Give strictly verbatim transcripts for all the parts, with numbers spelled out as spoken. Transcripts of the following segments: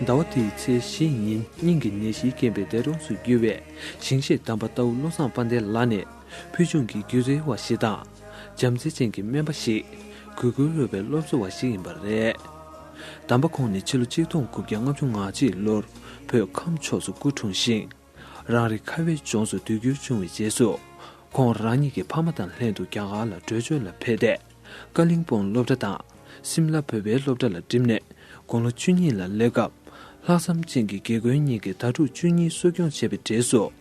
ཟླ་བ་འདིའི་ཚེས་བཞི་ཉིན་སྙིང་གི་ནད་གཞིས་རྐྱེན་པས་འདས་གྲོངས་སུ་གྱུར་བའི་ཞིང་གཤེགས་དམ་པ་རྟའུ་བློ་བཟང་དཔལ་ལྡན་ལགས་ནས། ཕུལ་བྱུང་གི་སྒྱུ་རྩལ་བ་ཞིག་དང་། བྱམས་བརྩེ་ཅན་གྱི་སྨན་པ་ཞིག་གུས་བཀུར་འོས་པའི་སློབ་གཙོ་བ་ཞིག་ཡིན་པ་རེད། དམ་པ་ཁོང་ནི་ཕྱི་ལོ་ཆིག་སྟོང་དགུ་བརྒྱ་ལྔ་བཅུ་ང་གཅིག་ལོར་བོད་ཁམས་ཕྱོགས་སུ་སྐུ་འཁྲུངས་ཤིང་། རང་རེ་ཁ་བའི་ལྗོངས་སུ་དུས་འགྱུར་བྱུང་བའི་རྗེས་སུ། ཁོང་རང་ཉིད་ཀྱི་ཕ་མ་དང་ལྷན་དུ་རྒྱ་གར་ལ་བྲོས་བྱོལ་ལ་ཕེབས་ཏེ། ཀ་ལིང་སྤོང་སློབ་གྲྭ་དང་། སིམ་ལ་བོད་པའི་སློབ་གྲྭ་ལ་འགྲིམས་ནས། དགུང་ལོ་བཅུ་གཉིས་ལ་སླེབས་སྐབས། ལྷག་བསམ་ཅན་གྱི་དགེ་རྒན་གཉིས་ཀྱིས་དྭ་ཕྲུག་བཅུ་གཉིས་གསོ་སྐྱོང་བྱས་པའི་རྗེས་སུ།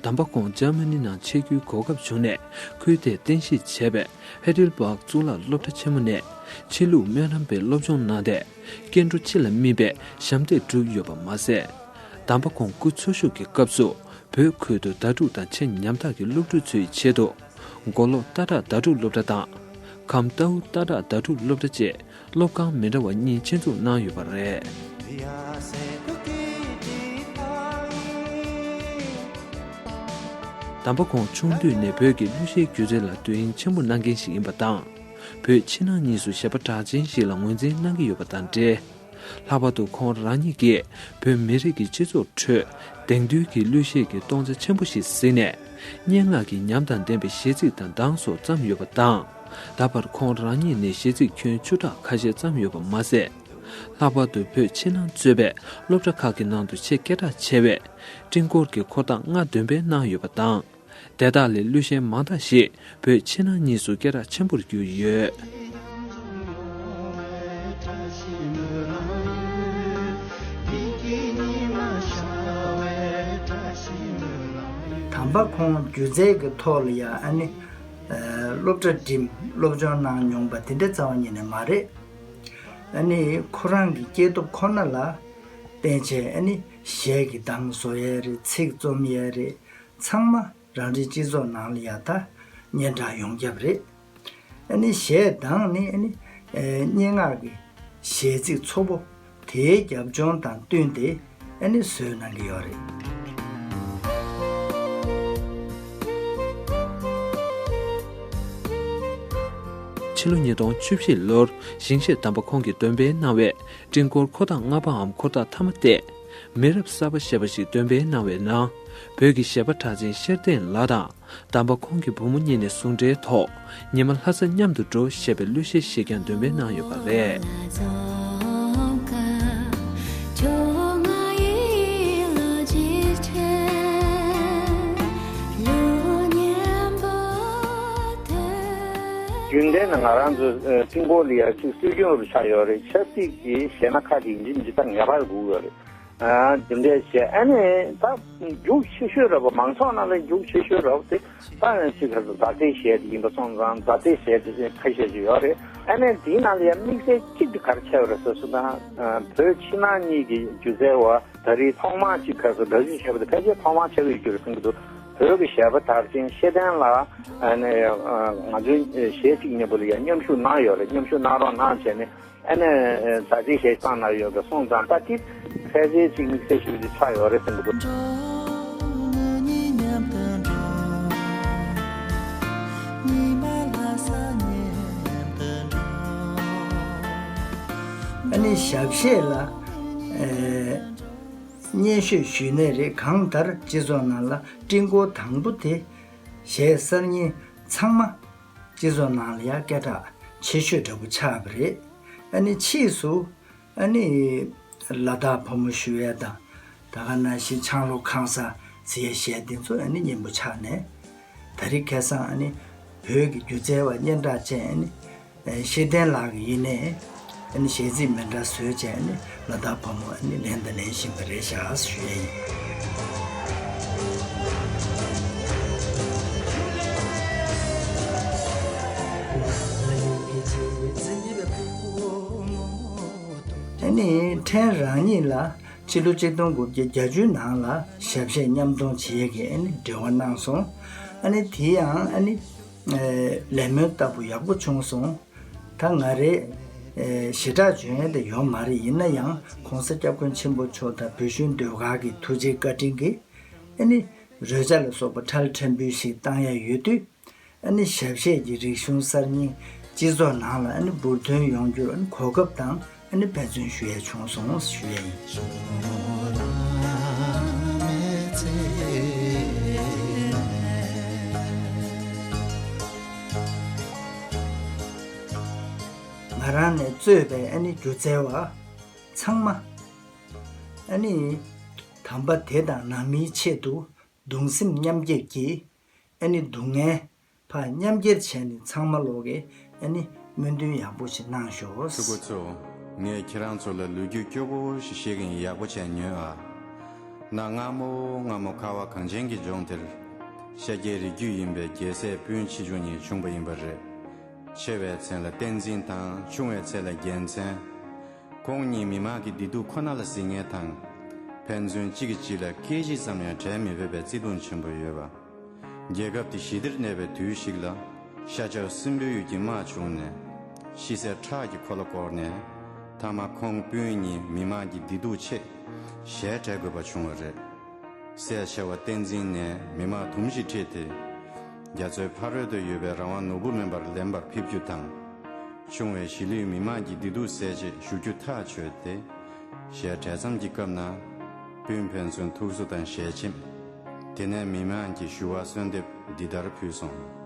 དམ་པ་ཁོང་འཇར་མ་ནི་ནང་ཆེད་རྒྱུའི་གོ་སྐབས་བྱུང་ནས། ཁུལ་དེར་རྟེན་གཞི་བྱས་པའི་ཧེ་ཌེལ་སྦག་གཙུག་ལག་སློབ་གྲྭ་ཆེན་མོ་ནས་ཕྱི་ལུགས་སྨན་རམས་པའི་སློབ་སྦྱོང་གནང་སྟེ། སྐྱེ་འགྲོ་སྤྱི་ལ་སྨིན་པའི་ཞབས་འདེགས་བསྒྲུབས་ཡོད་པ་མ་ཟད། དམ་པ་ཁོང་སྐུ་འཚོ་བཞུགས་ཀྱི་སྐབས་སུ། བོད་ཁུལ་དུ་དྭ་ཕྲུག་དང་ཆེས་ཉམ་ཐག་གི་སློབ་ཕྲུག་ཚོའི་ཆེད་དུ། མགོ་ལོག་སྟག་བྲག་དྭ་ཕྲུག་སློབ་གྲྭ་དང་། ཁམས་རྟའུ་སྟག་བྲག་དྭ་ཕྲུག་སློབ་གྲྭ་བཅས་སློབ་ཁང་མི་འདྲ་བ་གཉིས་ཆེད་འཛུགས་གནང་ཡོད་པ་རེད། དམ་པ་ཁོང་ཆུང་དུས་ནས་བོད་ཀྱི་གླུ་གཞས་སྒྱུ་རྩལ་ལ་དོ་དབྱིངས་ཆེན་པོ་གནང་མཁན་ཞིག་ཡིན་པ་དང་། བོད་ཕྱི་ནང་གཉིས་སུ་གཞས་པ་གྲགས་ཅན་ཞིག་ལ་ངོས་འཛིན་གནང་གི་ཡོད་པ་དང་འབྲེལ། ལྷག་པར་དུ་ཁོང་རང་ཉིད་ཀྱིས་བོད་མི་རིགས་ཀྱི་སྤྱི་ཚོགས་ཁྲོད་དེང་དུས་ཀྱི་གླུ་གཞས་ཀྱི་སྟོང་ཆ་ཆེན་པོ་ཞིག་གཟིགས་ནས། སྙན་ངག་གི་ཉམས་དང་ལྡན་པའི་གཞས་ཚིག་དང་གདངས་སོགས་བརྩམས་ཡོད་པ་དང་། ད་བར་ཁོང་རང་ཉིད་ནས་གཞས་ཚིག་ཁྱོན་བཅུ་ཕྲག་ཁ་ཤས་བརྩམས་ཡོད་པ་མ་ཟད། ལྷག་པར་དུ་བོད་ཕྱི་ནང་གཙོས་པའི་སློབ་གྲྭ་ཁག་གི་ནང་དུ་ཆེས་སྐད་གྲགས་ཆེ་བའི་སྤྲིན་སྐོར་གྱི་འཁོར་ཐག་ལྔ་འདོན་སྤེལ་གནང་ཡོད་པ་དང་། དེ་དག་ལས་གླུ་གཞས་མང་དག་ཞིག་བོད་ཕྱི་ནང་གཉིས་སུ་སྐད་གྲགས་ཆེན་པོར་གྱུར་ཡོད། དམ་པ་ཁོང་སྒྱུ་རྩལ་གྱི་ཐོག་ལ་ཡང་ཨ་ནི། ཨ། སློབ་གྲྭ་འགྲིམས་སློབ་སྦྱོང་གནང་མྱོང་པ་དེ་འདྲ་རྩ་བ་ཉིད་ནས་མ་རེད། ཨ་ནི་ཁོ་རང་གི་སྐྱེས་སྟོབས་ཁོ་ན་ལ་བརྟེན་བྱས་ཨ་ནི་གཞས་ཀྱི་གདངས་བཟོ་ཡས་རེད། ཚིག་རྩོམ་ཡས་རེད། ཚང་མ་རང་རེའི་སྤྱི་ཚོགས་ནང་ལ་ཡ་ད་སྙན་གྲགས་ཡོང་རྒྱབ་རེད། ཨ་ནི་གཞས་གདངས་ནི་ཨ་ནི་ཨེ་སྙན་ངག་གི་གཞས་ཚིག་ཚོ་པོ་དེའི་རྒྱབ་ལྗོངས་དང་བསྟུན་ཏེ་ཨ་ནི་བཟོས་གནང་གི་ཡོད་རེད། ཕྱི་ལོ་ཉིས་སྟོང་བཅུ་བཞི་ལོར་ཞིང་གཤེགས་དམ་པ་ཁོང་གིས་འདོན་སྤེལ་གནང་བའི་སྤྲིན་སྐོར་འཁོར་ཐག་ལྔ་པའམ་འཁོར་ཐག་མཐའ་མ་སྟེ། མི་རབས་གསར་པ་ཞེས་པ་ཞིག་འདོན་སྤེལ་གནང་བའི་ནང་། བོད་ཀྱི་གཞས་པ་གྲགས་ཅན་ཤེར་ཕུན་ལགས་དང་། དམ་པ་ཁོང་གི་བུ་མོ་གཉིས་ནས་ཟུང་འབྲེལ་ཐོག་ཉི་མ་ལྷ་ས་མཉམ་དུ་འགྲོ་ཞེས་པའི་གླུ་གཞས་ཤིག་ཀྱང་འདོན་སྤེལ་གནང་ཡོད་པ་རེད། རྒྱུན་ལྡན་ནས་ང་རང་ཚོ་ཨ་སྤྲིན་སྐོར་ལ་ཡ་གཅིག་སྲོལ་རྒྱུན་རུ་ཆགས་ཡོད་རེད། ཆབ་སྲིད་ཀྱི་གཞས་སྣ་ཁག་ཅིག་ཡིན་གཅིག་མིན་གཅིག་ད་ངེས་པར་དགོས་ཀྱི་ཡོད་རེད། ཨ་དེ་འདྲས་བྱས། ཨ་ནི་ད་རྒྱུགས་ཆེ་ཤོས་ར་བ་མང་ཚོགས་ནང་ལ་རྒྱུགས་ཆེ་ཤོས་ར་བ་དེ་ད་ཅིག་ག་ཚོད་མཛའ་བརྩེའི་གཞས་དེ་ཡིན་པ་སོང་ཙང་། མཛའ་བརྩེའི་གཞས་དེ་ཁ་ཤས་ཅིག་ཡོད་རེད། ཨ་ནི་དེའི་ནང་ལ་ཡང་དམིགས་བསལ་གཅིག་དེ་ག་རེ་ཆགས་ཡོད་རེད་ཟེར་སོང་ཙང་། ཨ་བོད་ཕྱི་ནང་གཉིས་ཀྱི་སྒྱུ་རྩལ་བ་ད་རེས་ཐོག་མར་ཅིག་ག་ཚོད་འདྲ་བརྒྱུད་བྱས་པ་དེ་ཕལ་ཆེར་ཐོག་མར་ཆགས་ཀྱི་ཡོད་རྒྱུ་རེད་བསམ་གྱི་འདུག་བོད་ཀྱི་གཞས་པ་དར་ཆེན་ཤེས་ལྡན་ལགས་ཨ་ནི་ང་ཚོའི་གཞས་གཅིག་གཉིས་པོ་ལ་ཡང་མཉམ་ཞུགས་གནང་ཡོད་རེད། མཉམ་ཞུགས་གནང་རོགས་གནང་བྱས་ནས། ཨ་ནི་མཛའ་བརྩེའི་གཞས་བཏང་ན་ཡོད་པའི་སོང་ཙང་། ད་དེ་ཕལ་ཆེར་ཅིག་དམིགས་བསལ་ཞིག་ཏུ་ཆགས་ཡོད་རེད་བསམ་གྱི་འདུག་ཨ་ནི་ཞབས་གཞས་ལ་ཨེ་སྙན་ཤོས་ཞུས་ནའི་རེད། གང་ལྟར་སྤྱི་ཚོགས་ནང་ལ་སྤྲིན་སྐོར་དང་པོ་དེ་གཞས་གསར་རྙིང་ཚང་མ་སྤྱི་ཚོགས་ནང་ལ་ཡང་སྐད་གྲགས་ཆེ་ཤོས་འདྲ་པོ་ཆགས་པ་རེད། ཨ་ནི་ཕྱིས་སུ་ཨ་ནི་ལ་དྭགས་ཕོ་མོ་ཞུ་ཡས་དང་། ད་ག་ནང་བཞིན་ཆང་ལོ་ཁང་གསར་ཟེར་ཡས་གཞས་འདི་ཚོ་ཨ་ནི་སྙན་པོ་ཆགས་ནས། ད་རེས་ཁ་སང་ཨ་ནི་བོད་ཀྱི་སྒྱུ་རྩལ་བ་སྙན་གྲགས་ཅན་ཨ་ནི་ཨེ་ཤེས་ལྡན་ལགས་ཀྱིས་ཡིན་ནའི་ཨ་ནི་གཞས་ཚིག་མི་འདྲ་བཟོས་བྱས་ཨ་ནི་ལ་དྭགས་ཕོ་མོ་ཨ་ནི་ལེན་དང་ལེན་བཞིན་པ་རེད་ཤག་ཞུ་ཡས་ཡིན། ཨ་ནི་ཕྲན་རང་ཉིད་ལ་ཕྱི་ལོ་ཆིག་སྟོང་དགུ་བརྒྱ་བརྒྱད་ཅུ་ནང་ལ་ཞབས་གཞས་མཉམ་གཏོང་བྱེད་ཡས་ཀྱི་ཨ་ནི་འབྲེལ་བ་གནང་སོང་། ཨ་ནི་དེ་ཡང་ཨ་ནི་ཨེ་ལས་སྨོན་ལྟ་བུ་ཡག་པོ་བྱུང་སོང་། ད་ང་རེ་ཨེ་ཞེ་དྲག་འཇོན་ཡས་དེ་ཡོད་མ་རེད། ཡིན་ན་ཡང་གོང་ས་སྐྱབས་མགོན་ཆེན་པོ་མཆོག་དང་བོད་གཞུང་ཟློས་གར་གྱི་ཐུགས་རྗེ་བཀའ་དྲིན་གྱིས་ཨ་ནི་རོལ་ཆ་ལ་སོགས་པ་ཁྲལ་ཕྲན་བུ་ཞིག་བཏང་ཡས་ཡོད་དུས། ཨ་ནི་ཞབས་གཞས་ཀྱི་རིག་གཞུང་གསར་རྙིང་སྤྱི་ཚོགས་ནང་ལ་ཨ་ནི་འབུར་ཐོན་ཡོང་རྒྱུར་ཨ་ནི་གོ་སྐབས་དང་ ཨ་ནི་འབད་བརྩོན་ཞུ་ཡས་བྱུང་སོང་ཞུ་ཡས་ཡིན། ང་རང་ནས་གཙོས་པའི་ཨ་ནི་སྒྱུ་རྩལ་བ་ཚང་མ། ཨ་ནི་དམ་པ་དེ་དང་ནང་མིའི་ཆེད་དུ་གདུང་སེམས་མཉམ་སྐྱེད་ཀྱིས་ཨ་ནི་སྡུག་བསྔལ་ཕར་མཉམ་སྐྱེད་བྱས་ནས་ཚང་མ་ལོག་གི་ཨ་ནི་སྨོན་འདུན་ཡག་པོ་ཞིག་གནང་ཤོག། ཕྲུ་གུ་ཚོ། ངས་ཁྱེད་རང་ཚོ་ལ་ལོ་རྒྱུས་སྐྱོ་པོ་ཞིག་བཤད་ཀྱིན། ཡག་པོ་བྱས་ཉོན་ཨ། གནའ་སྔ་མོ་སྔ་མོ་ཁ་བ་གངས་ཅན་གྱི་ལྗོངས་དེར་ཤཱཀྱའི་རིགས་རྒྱུད་ཡིན་པའི་རྒྱལ་སྲས་སྤུན་མཆེད་བཅུ་གཉིས་བྱུང་པ་ཡིན་པ་རེད། ཆེ་བའི་མཚན་ལ་བསྟན་འཛིན་དང་ཆུང་བའི་མཚན་ལ་རྒྱལ་མཚན། ཁོང་གཉིས་མི་དམངས་ཀྱི་བདེ་སྡུག་ཁོ་ན་ལ་གཟིགས་མཁན་དང་། ཕན་ཚུན་གཅིག་གིས་གཅིག་ལ་སྐད་ཅིག་ཙམ་ཡང་བྲལ་མི་ཕོད་པའི་བརྩེ་གདུང་ཆེན་པོ་ཡོད་པ། རྒྱལ་ཁབ་དེ་ཞི་བདེར་གནས་པའི་དུས་ཤིག་ལ་ཤ་ཆབ་སྲིན་པོའི་ཡུལ་གྱི་དམག་བྱུང་ནས་ཤི་གསོན་ཁྲག་གི་འཁོར་ལོ་བསྐོར་ནས། མཐའ་མ་ཁོང་སྤུན་གཉིས་མི་དམངས་ཀྱི་བདེ་སྡུག་ཆེད་ཞལ་བྲལ་དགོས་པ་བྱུང་བ་རེད། སྲས་ཆེ་བ་བསྟན་འཛིན་ནས་མི་དམངས་དུམ་བཞི་ཁྲིད་དེ། རྒྱ་མཚོའི་ཕ་རོལ་ཏུ་ཡོད་པའི་རང་དབང་ནོར་བུ་མེ་འབར་ལེན་པར་ཕེབས་རྒྱུ་དང་། ཆུང་བའི་གཞིས་ལུས་མི་དམངས་ཀྱི་བདེ་སྡུག་སེལ་ཆེད་བཞུགས་རྒྱུ་ཐག་ཆོད་དེ། ཞལ་བྲལ་མཚམས་ཀྱི་སྐབས་ན། སྤུན་ཕན་ཚུན་ཐུགས་གསོ་དང་ཞལ་ཆེམས། དེ་ནས་མི་དམངས་ཀྱི་ཞུ་བ་གསོལ་འདེབས་འདི་ལྟར་ཕུལ་སོང་།